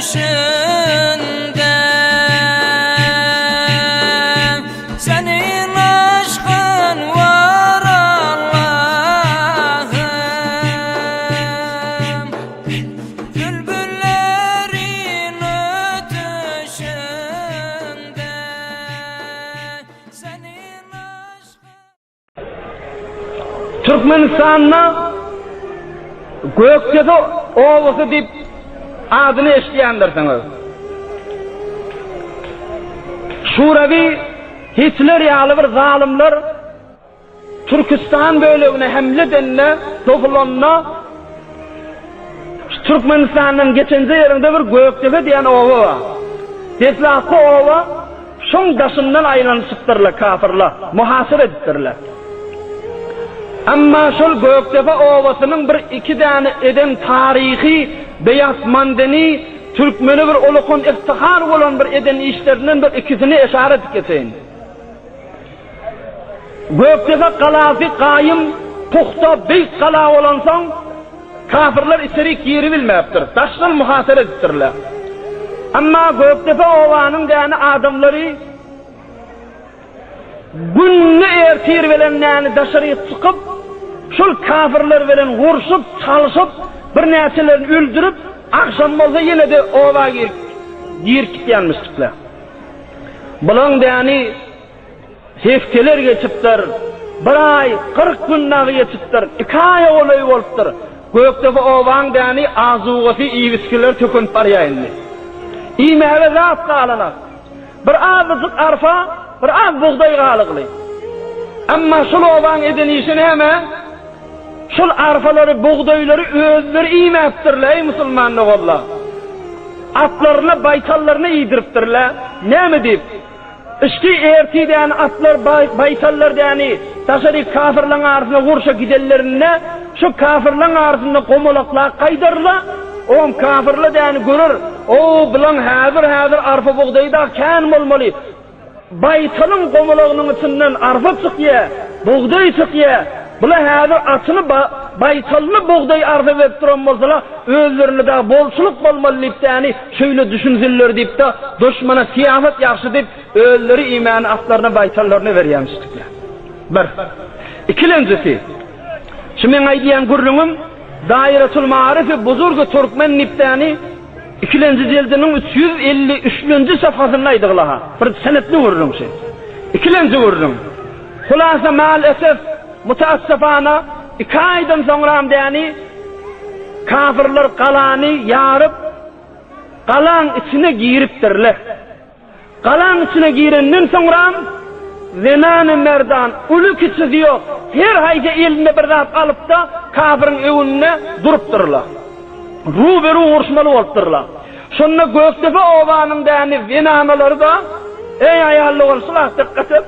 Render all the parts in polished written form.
Ötüşinde Senin aşkın var Allah'ım Bülbüllerin ötüşinde Senin aşkın Türkmenistanda Gökdepe obasy diýip adyny eşidýändirsiňiz. Şurawi Hitler ýaly bir zalymlar Türküstan bölegine hemle edende, topulanda şu Türkmenistandan geçenje ýeriňde bir Gökdepe diýen oba bar. Deslapky oba Şoň daşyndan aýlanyşypdyrlar kafyrlar, muhasyr edipdirler. Emma şol Gökdepe obasynyň bir iki däne eden taryhy beýat mandeni türkmene bir ulakan iftihar bolan bir eden işlerinden bir ikisini eşara edip geçeýin. Gökdepe galasy gaýym, pugta, beýik gala bolansoň, kafyrlar içerik giribilmäpdir, daşdan muhasara edipdirler. Emma Gökdepe obanyň däni adamlary günde ertir bilen däni daşaryk çykyp, şol kafyrlar bilen urşup, çalşyp, birnäçelerini öldürip, agşam bolsa ýene-de oba girip gitýänmişdikler. Bulaň däni Hepdeler geçipdir. Bir aý, 40 gün dagy geçipdir. Iki aýa golaý bolupdyr. Gökdepe obaň däni azugasy, iýip-içgileri tükenip barýar indi. Iýmäge zat galanak. Bir azajyk arpa, bir az bugdaý galygly. Emma şol obaň eden işi näme? Şol arpalary, bugdaýlary özleri iýmäpdirler, eý musulman doganlar. Atlaryna, baýtallaryna iýdiripdirler. Näme diýip? Yşky ertir däni atlar baýtallar däni daşary kafyrlaň arasyna urşa gidenlerinde şu kafyrlaň arasynda gomalaklap gaýdarla oňam kafyrla däni görer o bulaň häzir häzir arpa bugdaýy dagy kän bolmaly baýtalyň gomalagynyň içinden arpa çykýa bugdaý çykýa bula häzir atyny baýtalyny bugdaý arpa berip duran bolsalar özlerinde dagy bolçulyk bolmaly diýip däni Şeýle düşünsinler diýip-de, duşmana syýasat ýagşy diýip, özleri iýmäni atlaryna, baýtallaryna berýämişdikler. Bir. Ikilenjisi, şu meň aýdýan gürrüňim Dairatul Maarifi Buzurgy Türkmen diýip-däni ikilenji jildiniň 353-nji safhasynda aýdygla-ha. Bir senetli gürrüň şu. Ikilenji gürrüň. Hulasa mal esef, mutaassafana, iki aýdan soňram däni Kafyrlar galany ýaryp, galaň içine giripdirler. Galaň içine girenden soňram zenany-merdan, uly-kiçisi ýok, her haýsy eline bir zat alyp-da, kafyryň öňünde durupdyrlar. Ruberu uruşmaly bolupdyrlar. Şonda Gökdepe obanyň däni zenanalary-da, Eý, aýal dogan, şu wagt dykgat et!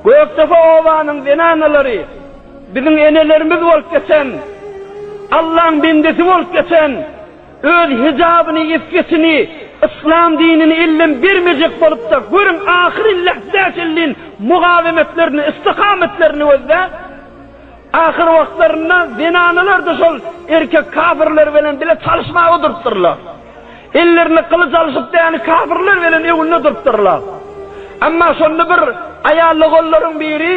Gökdepe obanyň zenanalary biziň enelerimiz bolup geçen, Allaň bendesi bolup geçen, öz hijabyny, iffetini, yslam dinini elden bermejek bolupda, görüň ahyry lähzä çenlin mugawemetlerini, istikametlerini gözle. Ahyr wagtlarynda zenanalar-da şol erkek kafirler bilen bile çalyşmaga durupdyrlar. Ellerine gylyç alyşyp däni kafirler bilen öňünde durupdyrlar. Emma şonda bir aýal doganlaryň biri,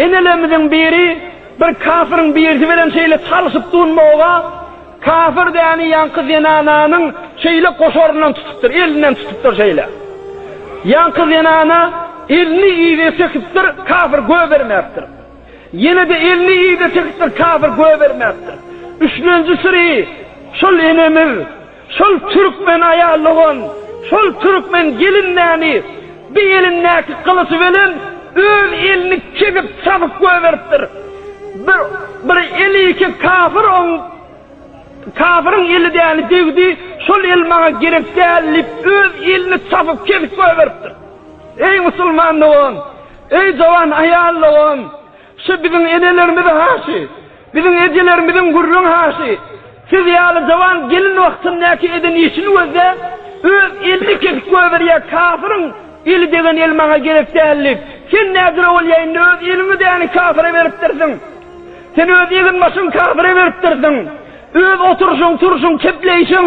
enelerimiziň biri bir kafiriň birisi bilen şeýle çalyşyp durmaga, kafir däni ýaňky zenananyň şeýle goşaryndan tutupdyr, elinden tutupdyr şeýle. Ýaňky zenana elini yza çekipdir, kafir göbermäpdir. Ýene-de elini yza çekipdir, kafir göbermäpdir. Üçlenji syry şol enemiz, şol türkmen aýal dogan, şol türkmen gelinläni bir elindäki gylyjy bilen öz elini kesip, çapyp goýberipdir. Bir, bir eli iki kafir oň kafiriň eli däni degdi, şol el maňa gerek däl diýip, öz elini çapyp kesip goýberipdir. Eý musulman dogan, eý jowan aýal dogan, şu biziň enelerimiz haşy, biziň ejelerimiziň gürrüň haşy. Siz ýaly jowan gelin wagtyndaky eden işini gözle, öz elini kesip goýberýär kafiriň eli degen el maňa gerek däl diýip. Sen nädire bolýa indi öz eliňi däni kafire beripdirsiň. Sen öz egin-başyňy kafire beripdirsiň. Öz oturyşyň, turşuň, kepleýşiň.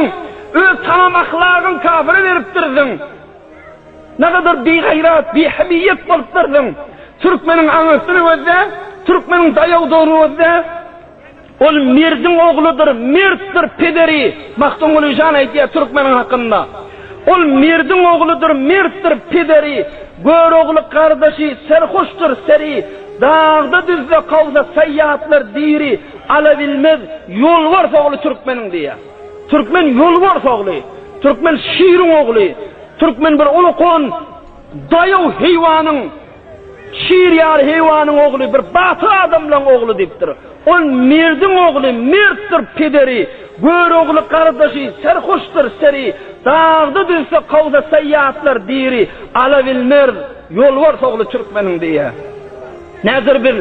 Öz tamam ahlagyň kafire beripdirsiň. Nägadar bigaýrat, bihemiýet bolupdyrsyň. Türkmeniň aňyrsyny gözle, türkmeniň daýawdygyny gözle. Ol merdiň ogludyr, mertdir pederi, Magtymguly jan aýdýar türkmeniň hakynda. Ol merdiň ogludyr, mertdir pederi, Görogly gardaşy serhoşdyr seri, Dagda-düzde kowsa saýýatlar diri, Alabilmez ýolbars ogly türkmeniň diýýär. Türkmen ýolbars ogly, türkmen şiriň ogly, türkmen bir ulkan daýaw heýwanyň, Şir ýaly heýwanyň ogly, bir batyr adamlaň ogly diýipdir. Ol merdiň ogly, mertdir pederi, Görogly gardaşy, serhoşdyr seri, Dagda-düzde kowsa saýýatlar diri, Alabilmez ýolbars ogly türkmeniň diýýär. Nädir biz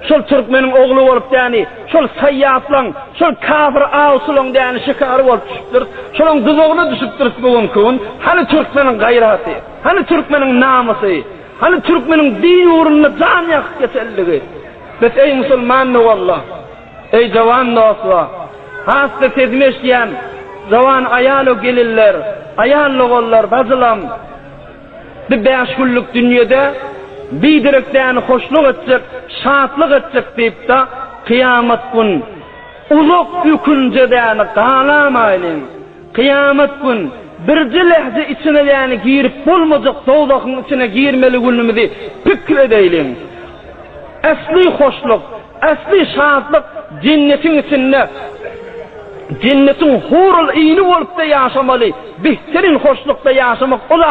şol türkmeniň ogly bolup däni, şol saýýatlaň, şol kafir awçylaň däni şikary bolup düşüpdiris, şolaň duzagyna düşüpdiris bu günki gün. Hany türkmeniň gaýraty, hany türkmeniň namysy? Hany türkmeniň din ugrunda jan ýakyp geçenligi? Bes eý musulman doganlar, eý jawan dostlar, has-da sesimi eşidýän jawan aýal-u gelinler, aýal doganlar, bajylam, bi bäş günlük dünýede biderek däni hoşluk etjek, şatlyk etjek diýip-de, kyýamat gün uzak ökünje däni galamaýlyň. Kyýamat gün, birje lähze içine ýäni girip bolmajak dowzahyň içine girmeli günümizi pikir edeýliň. Äsli hoşluk, äsli şatlyk jennetiň içinde, jennetiň hurul-yny bolupda ýaşamaly, behterin hoşlukda ýaşamak ol.